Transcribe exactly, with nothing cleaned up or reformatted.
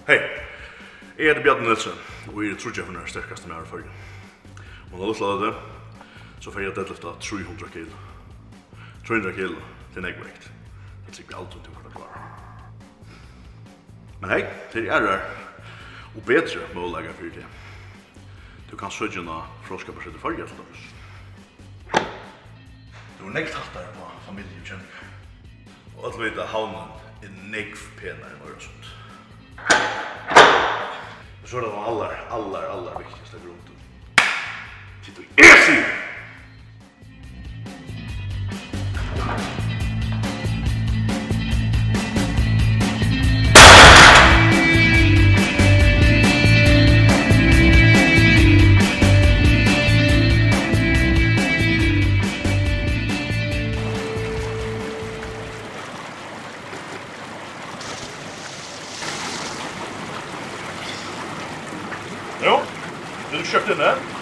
Hey, eg eiti Bjarni Nielsen, og eg eri tríggjar ferðir sterkasti maður í Føroyum. Og nú lítla løtu, so fari eg at deadlifta trý hundrað kilo. Trý hundrað kilo, tað er nógv vekt. Tað trúgvi eg aldri, tú fert at klára. Men hey, tað eru aðrir og betri møguleikar fyri teg. Tú kanst søkja inn á Fróðskaparsetur Føroya til dømis. Tú ert nógv tættari uppá familju og kenningar. Og øll vita, at Havnin er nógv penari enn Oyrasund. Men so er tað tann allar, allar, allar viktigasta grundin. Tí tú ert, sigi eg! Jú, vil tú kjøpt inn, eh?